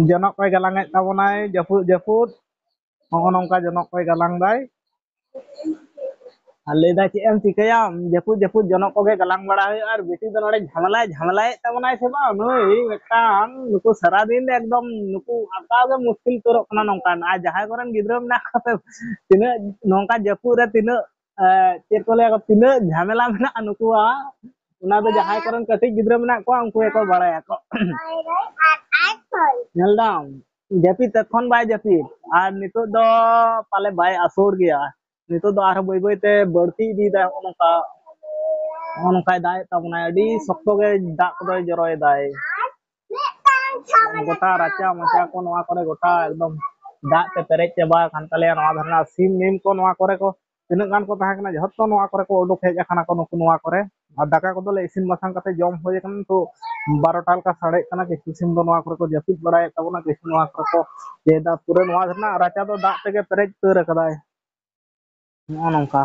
ᱡᱚᱱᱚᱜ ᱠᱚᱭ ᱜᱟᱞᱟᱝ ᱮᱫ ᱛᱟᱵᱚᱱᱟᱭ ᱡᱟᱹᱯᱩᱫ ᱡᱟᱹᱯᱩᱫ, ᱱᱚᱜᱼᱚ ᱱᱚᱝᱠᱟ ᱡᱚᱱᱚᱜ ᱠᱚᱭ ᱜᱟᱞᱟᱝ ᱫᱟᱭ᱾ ᱟᱨ ᱞᱟᱹᱭ ᱫᱟ, "ᱪᱮᱫ ᱮᱢ ᱪᱤᱠᱟᱹᱭᱟᱢ, ᱡᱟᱹᱯᱩᱫ ᱡᱟᱹᱯᱩᱫ ᱡᱚᱱᱚᱜ ᱠᱚᱜᱮ ᱜᱟᱞᱟᱝ ᱵᱟᱲᱟ ᱦᱩᱭᱩᱜᱼᱟ, ᱟᱨ ᱵᱮᱴᱤ ᱫᱚ ᱱᱚᱰᱮ ᱡᱷᱟᱢᱮᱞᱟᱭ ᱡᱷᱟᱢᱮᱞᱟᱭᱮᱫ ᱛᱟᱵᱚᱱᱟᱭ ᱥᱮ ᱵᱟᱝ, ᱱᱩᱭ ᱢᱤᱫᱴᱟᱝ ᱱᱩᱠᱩ ᱥᱟᱨᱟᱫᱤᱱ ᱮᱠᱫᱚᱢ ᱱᱩᱠᱩ ᱟᱸᱠᱟᱣ ᱜᱮ ᱢᱩᱥᱠᱤᱞ ᱩᱛᱟᱹᱨᱚᱜ ᱠᱟᱱᱟ ᱱᱚᱝᱠᱟᱱ, ᱟᱨ ᱡᱟᱦᱟᱸᱭ ᱠᱚᱨᱮᱱ ᱜᱤᱫᱽᱨᱟᱹ ᱢᱮᱱᱟᱜ ᱠᱚᱣᱟ ᱥᱮ, ᱛᱤᱱᱟᱹᱜ ᱱᱚᱝᱠᱟ ᱡᱟᱹᱯᱩᱫ ᱨᱮ ᱛᱤᱱᱟᱹᱜ, ᱮ, ᱪᱮᱫ ᱠᱚ ᱞᱟᱹᱭᱟ, ᱛᱤᱱᱟᱹᱜ ᱡᱷᱟᱢᱮᱞᱟ ᱢᱮᱱᱟᱜᱼᱟ ᱱᱩᱠᱩᱣᱟᱜ, ᱚᱱᱟ ᱫᱚ ᱡᱟᱦᱟᱸᱭ ᱠᱚᱨᱮᱱ ᱠᱟᱹᱴᱤᱡ ᱜᱤᱫᱽᱨᱟᱹ ᱢᱮᱱᱟᱜ ᱠᱚᱣᱟ ᱩᱱᱠᱩ ᱜᱮᱠᱚ ᱵᱟᱲᱟᱭᱟᱠᱚ᱾ ᱧᱮᱞ ᱫᱟᱢ, ᱡᱟᱹᱯᱤᱫ ᱛᱚᱠᱷᱚᱱ ᱵᱟᱭ ᱡᱟᱹᱯᱤᱫ, ᱟᱨ ᱱᱤᱛᱚᱜ ᱫᱚ ᱯᱟᱞᱮ ᱵᱟᱭ ᱟᱥᱚᱲ ᱜᱮᱭᱟ᱾ ᱱᱤᱛᱚᱜ ᱫᱚ ᱟᱨᱦᱚᱸ ᱵᱟᱹᱭ ᱵᱟᱹᱭ ᱛᱮ ᱵᱟᱹᱲᱛᱤ ᱤᱫᱤᱭᱮᱫᱟᱭ, ᱱᱚᱜᱼᱚ ᱱᱚᱝᱠᱟ, ᱱᱚᱜᱼᱚ ᱱᱚᱝᱠᱟᱭ ᱫᱟᱜ ᱮᱫ ᱛᱟᱵᱚᱱᱟᱭ, ᱟᱹᱰᱤ ᱥᱚᱠᱛᱚ ᱜᱮ ᱫᱟᱜ ᱠᱚᱫᱚᱭ ᱡᱚᱨᱚᱭᱮᱫᱟᱭ᱾ ᱜᱚᱴᱟ ᱨᱟᱪᱟ ᱢᱟᱪᱟ ᱠᱚ ᱱᱚᱣᱟ ᱠᱚᱨᱮ ᱜᱚᱴᱟ ᱮᱠᱫᱚᱢ ᱫᱟᱜ ᱛᱮ ᱯᱮᱨᱮᱡ ᱪᱟᱵᱟ ᱟᱠᱟᱱ ᱛᱟᱞᱮᱭᱟ᱾ ᱱᱚᱣᱟ ᱫᱷᱟᱨᱮ ᱨᱮᱱᱟᱜ ᱥᱤᱢ ᱢᱤᱢ ᱠᱚ ᱱᱚᱣᱟ ᱠᱚᱨᱮ ᱠᱚ ᱛᱤᱱᱟᱹᱜ ᱜᱟᱱ ᱠᱚ ᱛᱟᱦᱮᱸ ᱠᱟᱱᱟ, ᱡᱷᱚᱛᱚ ᱱᱚᱣᱟ ᱠᱚᱨᱮ ᱠᱚ ᱩᱰᱩᱠ ᱦᱮᱡ ᱟᱠᱟᱱᱟ ᱠᱚ ᱱᱩᱠᱩ ᱱᱚᱣᱟ ᱠᱚᱨᱮ᱾ ᱟᱨ ᱫᱟᱠᱟ ᱠᱚᱫᱚ ᱞᱮ ᱤᱥᱤᱱ ᱵᱟᱥᱟᱝ ᱠᱟᱛᱮ ᱡᱚᱢ ᱦᱩᱭ ᱟᱠᱟᱱᱟ᱾ ᱛᱚ ᱵᱟᱨᱚᱴᱟ ᱞᱮᱠᱟ ᱥᱟᱰᱮᱜ ᱠᱟᱱᱟ, ᱠᱤᱪᱷᱩ ᱥᱤᱢ ᱫᱚ ᱱᱚᱣᱟ ᱠᱚᱨᱮ ᱠᱚ ᱡᱟᱹᱯᱤᱫ ᱵᱟᱲᱟᱭᱮᱫ ᱛᱟᱵᱚᱱᱟ, ᱠᱤᱪᱷᱩ ᱱᱚᱣᱟ ᱠᱚᱨᱮ ᱠᱚ ᱤᱭᱟᱹᱭᱮᱫᱟ᱾ ᱯᱩᱨᱟᱹ ᱱᱚᱣᱟ ᱨᱮᱱᱟᱜ ᱨᱟᱪᱟ ᱫᱚ ᱫᱟᱜ ᱛᱮᱜᱮ ᱯᱮᱨᱮᱡ ᱩᱛᱟᱹᱨ ᱟᱠᱟᱫᱟᱭ᱾ ᱱᱚᱜᱼᱚ ᱱᱚᱝᱠᱟ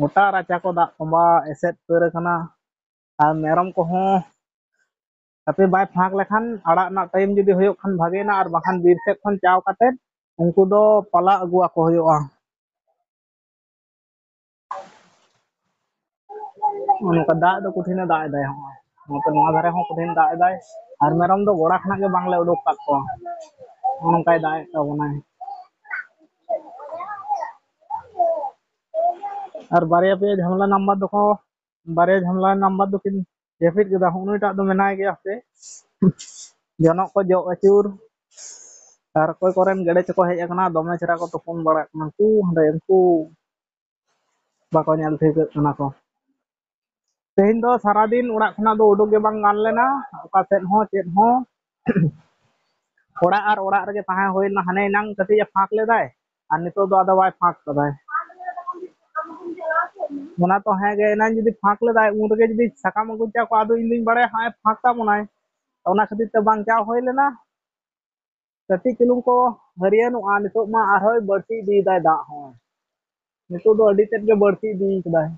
ᱜᱚᱴᱟ ᱨᱟᱪᱟ ᱠᱚ ᱫᱟᱜ ᱛᱚᱸᱵᱟ ᱮᱥᱮᱫ ᱩᱛᱟᱹᱨ ᱟᱠᱟᱱᱟ᱾ ᱟᱨ ᱢᱮᱨᱚᱢ ᱠᱚᱦᱚᱸ ᱦᱟᱯᱮ ᱵᱟᱭ ᱯᱷᱟᱸᱠ ᱞᱮᱠᱷᱟᱱ, ᱟᱲᱟᱜ ᱨᱮᱱᱟᱜ ᱴᱟᱭᱤᱢ ᱡᱩᱫᱤ ᱦᱩᱭᱩᱜ ᱠᱷᱟᱱ ᱵᱷᱟᱜᱮᱱᱟ, ᱟᱨ ᱵᱟᱠᱷᱟᱱ ᱵᱤᱨ ᱥᱮᱫ ᱠᱷᱚᱱ ᱪᱟᱣ ᱠᱟᱛᱮ ᱩᱱᱠᱩ ᱫᱚ ᱯᱟᱞᱟ ᱟᱹᱜᱩ ᱟᱠᱚ ᱦᱩᱭᱩᱜᱼᱟ᱾ ᱱᱚᱝᱠᱟ ᱫᱟᱜ ᱫᱚ ᱠᱚᱴᱷᱤᱱᱮ ᱫᱟᱜ ᱮᱫᱟᱭ, ᱦᱚᱸᱜᱼᱚᱭ ᱱᱚᱛᱮ ᱱᱚᱣᱟ ᱫᱷᱟᱨᱮ ᱦᱚᱸ ᱠᱚᱴᱷᱤᱱ ᱫᱟᱜ ᱮᱫᱟᱭ᱾ ᱟᱨ ᱢᱮᱨᱚᱢ ᱫᱚ ᱜᱚᱲᱟ ᱠᱷᱚᱱᱟᱜ ᱜᱮ ᱵᱟᱝᱞᱮ ᱩᱰᱩᱠ ᱠᱟᱜ ᱠᱚᱣᱟ, ᱱᱚᱜᱼᱚ ᱱᱚᱝᱠᱟᱭ ᱫᱟᱜ ᱮᱫ ᱛᱟᱵᱚᱱᱟᱭ᱾ ᱟᱨ ᱵᱟᱨᱭᱟ ᱯᱮᱭᱟ ᱡᱷᱟᱢᱞᱟ ᱱᱟᱢᱵᱟᱨ ᱫᱚᱠᱚ, ᱵᱟᱨᱭᱟ ᱡᱷᱟᱢᱞᱟ ᱱᱟᱢᱵᱟᱨ ᱫᱚᱠᱤᱱ ᱡᱟᱹᱯᱤᱫ ᱠᱮᱫᱟ᱾ ᱦᱚᱸᱜᱼᱚ ᱱᱩᱭᱴᱟᱜ ᱫᱚ ᱢᱮᱱᱟᱭ ᱜᱮᱭᱟ ᱦᱟᱯᱮ, ᱡᱚᱱᱚᱜ ᱠᱚ ᱡᱚᱜ ᱟᱹᱪᱩᱨ᱾ ᱟᱨ ᱚᱠᱚᱭ ᱠᱚᱨᱮᱱ ᱜᱮᱰᱮ ᱪᱚᱠᱚ ᱦᱮᱡ ᱟᱠᱟᱱᱟ, ᱫᱚᱢᱮ ᱪᱮᱦᱨᱟ ᱠᱚ ᱛᱩᱯᱩᱱ ᱵᱟᱲᱟᱜ ᱠᱟᱱᱟ᱾ ᱩᱱᱠᱩ ᱦᱟᱸᱰᱮ ᱩᱱᱠᱩ ᱵᱟᱠᱚ ᱧᱮᱞ ᱴᱷᱤᱠᱟᱹᱜ ᱠᱟᱱᱟ ᱠᱚ᱾ ᱛᱮᱦᱮᱧ ᱫᱚ ᱥᱟᱨᱟᱫᱤᱱ ᱚᱲᱟᱜ ᱠᱷᱚᱱᱟᱜ ᱫᱚ ᱩᱰᱩᱠ ᱜᱮ ᱵᱟᱝ ᱜᱟᱱ ᱞᱮᱱᱟ, ᱚᱠᱟ ᱥᱮᱫ ᱦᱚᱸ ᱪᱮᱫ ᱦᱚᱸ᱾ ᱚᱲᱟᱜ ᱟᱨ ᱚᱲᱟᱜ ᱨᱮᱜᱮ ᱛᱟᱦᱮᱸ ᱦᱩᱭ ᱞᱮᱱᱟ᱾ ᱦᱟᱱᱮ ᱮᱱᱟᱝ ᱠᱟᱹᱴᱤᱡ ᱮ ᱯᱷᱟᱸᱠ ᱞᱮᱫᱟᱭ, ᱟᱨ ᱱᱤᱛᱚᱜ ᱫᱚ ᱟᱫᱚ ᱵᱟᱭ ᱯᱷᱟᱸᱠ ᱠᱟᱫᱟᱭ᱾ ᱚᱱᱟ ᱛᱚ ᱦᱮᱸ ᱜᱮ, ᱮᱱᱟᱝ ᱡᱩᱫᱤ ᱯᱷᱟᱸᱠ ᱞᱮᱫᱟᱭ, ᱩᱱ ᱨᱮᱜᱮ ᱡᱩᱫᱤ ᱥᱟᱠᱟᱢ ᱟᱹᱜᱩ ᱪᱟ ᱠᱚ, ᱟᱫᱚ ᱤᱧ ᱫᱩᱧ ᱵᱟᱲᱟᱭᱟ ᱦᱟᱸᱜ ᱮ ᱯᱷᱟᱸᱠ ᱛᱟᱵᱚᱱᱟᱭ᱾ ᱚᱱᱟ ᱠᱷᱟᱹᱛᱤᱨ ᱛᱮ ᱵᱟᱝ ᱪᱟ ᱦᱩᱭ ᱞᱮᱱᱟ᱾ ᱠᱟᱹᱴᱤᱡ ᱪᱩᱞᱩᱝ ᱠᱚ ᱦᱟᱹᱨᱭᱟᱹᱱᱚᱜᱼᱟ, ᱱᱤᱛᱚᱜ ᱢᱟ ᱟᱨᱦᱚᱸᱭ ᱵᱟᱹᱲᱛᱤ ᱤᱫᱤᱭᱮᱫᱟᱭ ᱫᱟᱜ ᱦᱚᱸ᱾ ᱱᱤᱛᱚᱜ ᱫᱚ ᱟᱹᱰᱤ ᱛᱮᱫ ᱜᱮ ᱵᱟᱹᱲᱛᱤ ᱤᱫᱤ ᱠᱟᱫᱟᱭ᱾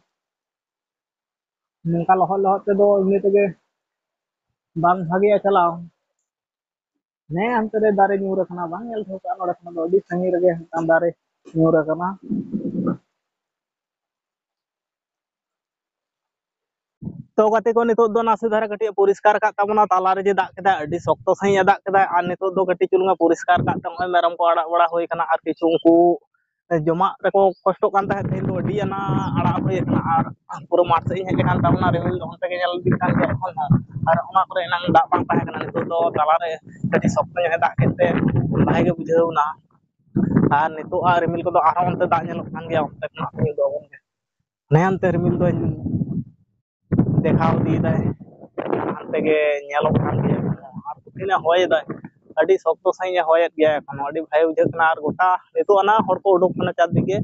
ᱱᱚᱝᱠᱟ ᱞᱚᱦᱚᱫ ᱞᱚᱦᱚᱫ ᱛᱮᱫᱚ ᱮᱢᱱᱤ ᱛᱮᱜᱮ ᱵᱟᱝ ᱵᱷᱟᱜᱮᱭᱟ ᱪᱟᱞᱟᱣ᱾ ᱦᱮᱸ, ᱦᱟᱱᱛᱮ ᱨᱮ ᱫᱟᱨᱮ ᱧᱩᱨ ᱟᱠᱟᱱᱟ, ᱵᱟᱝ ᱧᱮᱞ ᱴᱷᱟᱹᱣᱠᱟᱹᱜᱼᱟ᱾ ᱱᱚᱰᱮ ᱠᱷᱚᱱᱟᱜ ᱫᱚ ᱟᱹᱰᱤ ᱥᱟᱺᱜᱤᱧ ᱨᱮᱜᱮ ᱢᱤᱫᱴᱟᱝ ᱫᱟᱨᱮ ᱧᱩᱨ ᱟᱠᱟᱱᱟ᱾ ᱛᱚ ᱜᱟᱛᱮ ᱠᱚ, ᱱᱤᱛᱚᱜ ᱫᱚ ᱱᱟᱥᱮ ᱫᱷᱟᱨᱟ ᱠᱟᱹᱴᱤᱡ ᱮ ᱯᱚᱨᱤᱥᱠᱟᱨ ᱟᱠᱟᱫ ᱛᱟᱵᱚᱱᱟ᱾ ᱛᱟᱞᱟᱨᱮ ᱡᱮ ᱫᱟᱜ ᱠᱮᱫᱟᱭ, ᱟᱹᱰᱤ ᱥᱚᱠᱛᱚ ᱥᱟᱺᱦᱤᱡ ᱮ ᱫᱟᱜ ᱠᱮᱫᱟᱭ᱾ ᱟᱨ ᱱᱤᱛᱚᱜ ᱫᱚ ᱠᱟᱹᱴᱤᱡ ᱪᱩᱞᱩᱝ ᱮ ᱯᱚᱨᱤᱥᱠᱟᱨ ᱟᱠᱟᱫ ᱛᱮ ᱱᱚᱜᱼᱚᱭ ᱢᱮᱨᱚᱢ ᱠᱚ ᱟᱲᱟᱜ ᱵᱟᱲᱟ ᱦᱩᱭ ᱟᱠᱟᱱᱟ᱾ ᱟᱨ ᱠᱤᱪᱷᱩ ᱩᱱᱠᱩ ᱡᱚᱢᱟᱜ ᱨᱮᱠᱚ ᱠᱚᱥᱴᱚᱜ ᱠᱟᱱ ᱛᱟᱦᱮᱸᱫ, ᱛᱮᱦᱮᱧ ᱫᱚ ᱟᱹᱰᱤ ᱟᱱᱟ ᱟᱲᱟᱜ ᱦᱩᱭ ᱟᱠᱟᱱᱟ᱾ ᱟᱨ ᱯᱩᱨᱟᱹ ᱢᱟᱴᱷ ᱥᱮᱫ ᱤᱧ ᱦᱮᱡ ᱟᱠᱟᱱ ᱛᱟᱵᱚᱱᱟ, ᱨᱤᱢᱤᱞ ᱫᱚ ᱚᱱᱛᱮ ᱜᱮ ᱧᱮᱞ ᱤᱫᱤᱜ ᱠᱟᱱ ᱜᱮᱭᱟ ᱮᱠᱷᱚᱱ ᱦᱚᱸ᱾ ᱟᱨ ᱚᱱᱟ ᱠᱚᱨᱮ ᱮᱱᱟᱝ ᱫᱟᱜ ᱵᱟᱝ ᱛᱟᱦᱮᱸ ᱠᱟᱱᱟ, ᱱᱤᱛᱚᱜ ᱫᱚ ᱛᱟᱞᱟᱨᱮ ᱠᱟᱹᱴᱤᱡ ᱥᱚᱠᱛᱚ ᱧᱚᱜ ᱮ ᱫᱟᱜ ᱠᱮᱫ ᱛᱮ ᱵᱷᱟᱜᱮ ᱜᱮ ᱵᱩᱡᱷᱟᱹᱣ ᱮᱱᱟ᱾ ᱟᱨ ᱱᱤᱛᱚᱜ ᱟᱨ ᱨᱤᱢᱤᱞ ᱠᱚᱫᱚ ᱟᱨᱦᱚᱸ ᱚᱱᱛᱮ ᱫᱟᱜ ᱧᱮᱞᱚᱜ ᱠᱟᱱ ᱜᱮᱭᱟ, ᱚᱱᱛᱮ ᱠᱷᱚᱱᱟᱜ ᱧᱮᱞ ᱫᱚ ᱦᱟᱱᱛᱮ ᱨᱤᱢᱤᱞ ᱫᱚ ᱫᱮᱠᱷᱟᱣ ᱤᱫᱤᱭᱮᱫᱟᱭ, ᱦᱟᱱᱛᱮ ᱜᱮ ᱧᱮᱞᱚᱜ ᱠᱟᱱ ᱜᱮᱭᱟ᱾ ᱟᱨ ᱠᱚᱴᱷᱤᱱᱮ ᱦᱚᱭᱮᱫᱟᱭ, ᱟᱹᱰᱤ ᱥᱚᱠᱛᱚ ᱥᱟᱺᱦᱤᱡ ᱮ ᱦᱚᱭᱮᱫ ᱜᱮᱭᱟ ᱮᱠᱷᱚᱱ ᱦᱚᱸ, ᱟᱹᱰᱤ ᱵᱷᱟᱜᱮ ᱵᱩᱡᱷᱟᱹᱜ ᱠᱟᱱᱟ᱾ ᱟᱨ ᱜᱚᱴᱟ ᱱᱤᱛᱚᱜ ᱟᱱᱟ ᱦᱚᱲ ᱠᱚ ᱩᱰᱩᱠ ᱠᱟᱱᱟ ᱪᱟᱨᱫᱤᱠᱮ,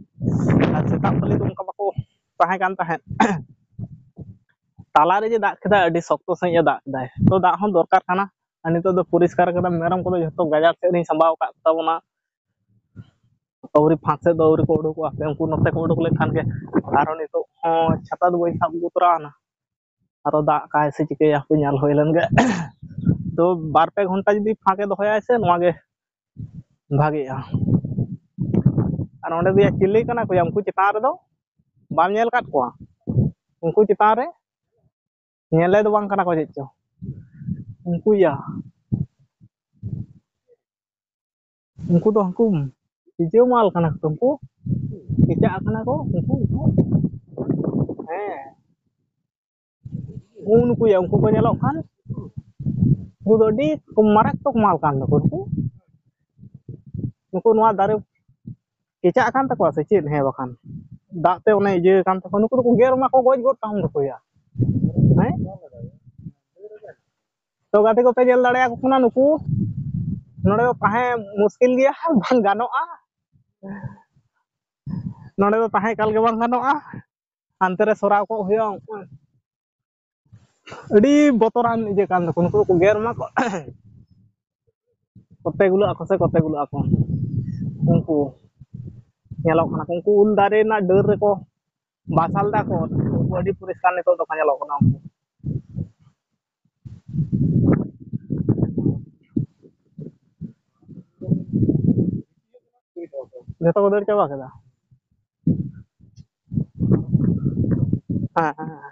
ᱟᱨ ᱥᱮᱛᱟᱜ ᱠᱷᱚᱱ ᱫᱚ ᱚᱱᱠᱟ ᱵᱟᱠᱚ ᱛᱟᱦᱮᱸ ᱠᱟᱱ ᱛᱟᱦᱮᱸᱫ᱾ ᱛᱟᱞᱟᱨᱮ ᱡᱮ ᱫᱟᱜ ᱠᱮᱫᱟᱭ, ᱟᱹᱰᱤ ᱥᱚᱠᱛᱚ ᱥᱟᱺᱦᱤᱡ ᱮ ᱫᱟᱜ ᱠᱮᱫᱟᱭ᱾ ᱛᱚ ᱫᱟᱜ ᱦᱚᱸ ᱫᱚᱨᱠᱟᱨ ᱠᱟᱱᱟ᱾ ᱟᱨ ᱱᱤᱛᱚᱜ ᱫᱚ ᱯᱚᱨᱤᱥᱠᱟᱨ ᱠᱟᱫᱟ, ᱢᱮᱨᱚᱢ ᱠᱚᱫᱚ ᱡᱷᱚᱛᱚ ᱜᱟᱡᱟᱲ ᱥᱮᱫ ᱨᱤᱧ ᱥᱟᱢᱵᱟᱣ ᱟᱠᱟᱫ ᱠᱚ ᱛᱟᱵᱚᱱᱟ᱾ ᱟᱹᱣᱨᱤ ᱯᱷᱟᱸᱠ ᱥᱮᱫ ᱫᱚ ᱟᱹᱣᱨᱤ ᱠᱚ ᱩᱰᱩᱠᱚᱜᱼᱟ, ᱦᱟᱯᱮ ᱩᱱᱠᱩ ᱱᱚᱛᱮ ᱠᱚ ᱩᱰᱩᱠ ᱞᱮᱱᱠᱷᱟᱱ ᱜᱮ᱾ ᱟᱨᱦᱚᱸ ᱱᱤᱛᱚᱜ ᱦᱚᱸ ᱪᱷᱟᱛᱟ ᱫᱚ ᱵᱟᱹᱧ ᱥᱟᱵ ᱟᱹᱜᱩ ᱛᱚᱨᱟ ᱟᱱᱟ, ᱟᱨᱚ ᱫᱟᱜ ᱠᱟᱭ ᱥᱮ ᱪᱤᱠᱟᱹᱭᱟ, ᱦᱟᱯᱮ ᱧᱮᱞ ᱦᱩᱭ ᱞᱮᱱ ᱜᱮ᱾ ᱛᱚ ᱵᱟᱨ ᱯᱮ ᱜᱷᱚᱱᱴᱟ ᱡᱩᱫᱤ ᱯᱷᱟᱸᱠᱮ ᱫᱚᱦᱚᱭᱟᱭ ᱥᱮ, ᱱᱚᱣᱟ ᱜᱮ ᱵᱷᱟᱜᱮᱜᱼᱟ᱾ ᱟᱨ ᱚᱸᱰᱮ ᱫᱚᱭᱟ ᱪᱤᱞᱤ ᱠᱟᱱᱟ ᱠᱚᱭᱟ, ᱩᱱᱠᱩ ᱪᱮᱛᱟᱱ ᱨᱮᱫᱚ ᱵᱟᱢ ᱧᱮᱞ ᱟᱠᱟᱫ ᱠᱚᱣᱟ? ᱩᱱᱠᱩ ᱪᱮᱛᱟᱱ ᱨᱮ ᱧᱮᱞᱮ ᱫᱚ ᱵᱟᱝ ᱠᱟᱱᱟ ᱠᱚ ᱪᱮᱫ ᱪᱚ᱾ ᱩᱱᱠᱩ ᱭᱟ, ᱩᱱᱠᱩ ᱫᱚ ᱦᱟᱹᱱᱠᱩ ᱤᱡᱟᱹ ᱢᱟᱞ ᱠᱟᱱᱟ ᱠᱚ, ᱩᱱᱠᱩ ᱠᱮᱪᱟᱜ ᱠᱟᱱᱟ ᱠᱚ ᱩᱱᱠᱩ, ᱩᱱᱠᱩ᱾ ᱦᱮᱸ, ᱩᱱᱠᱩ ᱭᱟ, ᱩᱱᱠᱩ ᱠᱚ ᱧᱮᱞᱚᱜ ᱠᱟᱱ, ᱩᱱᱠᱩ ᱫᱚ ᱟᱹᱰᱤ ᱢᱟᱨᱟᱠᱛᱚᱠ ᱢᱟᱞ ᱠᱟᱱ ᱫᱚᱠᱚ ᱱᱩᱠᱩ᱾ ᱱᱩᱠᱩ ᱱᱚᱣᱟ ᱫᱟᱨᱮ ᱠᱮᱪᱟᱜ ᱠᱟᱱ ᱛᱟᱠᱚᱣᱟ ᱥᱮ ᱪᱮᱫ? ᱦᱮᱸ, ᱵᱟᱠᱷᱟᱱ ᱫᱟᱜ ᱛᱮ ᱚᱱᱮ ᱤᱭᱟᱹ ᱠᱟᱱ ᱛᱟᱠᱚᱣᱟ, ᱱᱩᱠᱩ ᱫᱚᱠᱚ ᱜᱮᱨ ᱢᱟ ᱠᱚ ᱜᱚᱡ ᱜᱚᱫ ᱛᱟᱢ ᱱᱩᱠᱩ ᱭᱟ᱾ ᱦᱮᱸ, ᱛᱚ ᱜᱟᱛᱮ ᱠᱚᱯᱮ ᱧᱮᱞ ᱫᱟᱲᱮᱭᱟᱠᱚ ᱠᱟᱱᱟ, ᱱᱩᱠᱩ ᱱᱚᱰᱮ ᱫᱚ ᱛᱟᱦᱮᱸ ᱢᱩᱥᱠᱤᱞ ᱜᱮᱭᱟ, ᱵᱟᱝ ᱜᱟᱱᱚᱜᱼᱟ᱾ ᱱᱚᱰᱮ ᱫᱚ ᱛᱟᱦᱮᱸ ᱮᱠᱟᱞ ᱜᱮ ᱵᱟᱝ ᱜᱟᱱᱚᱜᱼᱟ, ᱦᱟᱱᱛᱮ ᱨᱮ ᱥᱚᱨᱟᱣ ᱠᱚᱜ ᱦᱩᱭᱩᱜᱼᱟ᱾ ᱟᱹᱰᱤ ᱵᱚᱛᱚᱨᱟᱱ ᱤᱭᱟᱹ ᱠᱟᱱ ᱛᱟᱠᱚ, ᱱᱩᱠᱩ ᱫᱚᱠᱚ ᱜᱮᱨ ᱢᱟ ᱠᱚ᱾ ᱠᱚᱛᱮ ᱜᱩᱞᱟᱹᱜ ᱟᱠᱚ ᱥᱮ ᱠᱚᱛᱮ ᱜᱩᱞᱟᱹᱜ ᱟᱠᱚ, ᱩᱱᱠᱩ ᱧᱮᱞᱚᱜ ᱠᱟᱱᱟ ᱠᱚ, ᱩᱱᱠᱩ ᱩᱞ ᱫᱟᱨᱮ ᱨᱮᱱᱟᱜ ᱰᱟᱹᱨ ᱨᱮᱠᱚ ᱵᱟᱥᱟᱞ ᱫᱟᱠᱚ᱾ ᱩᱱᱠᱩ ᱟᱹᱰᱤ ᱯᱚᱨᱤᱥᱠᱟᱨ ᱱᱤᱛᱚᱜ ᱫᱚᱠᱚ ᱧᱮᱞᱚᱜ ᱠᱟᱱᱟ ᱩᱱᱠᱩ᱾ ᱡᱚᱛᱚ ᱠᱚ ᱫᱟᱹᱲ ᱪᱟᱵᱟ ᱠᱮᱫᱟ᱾ ᱦᱮᱸ, ᱦᱮᱸ, ᱦᱮᱸ᱾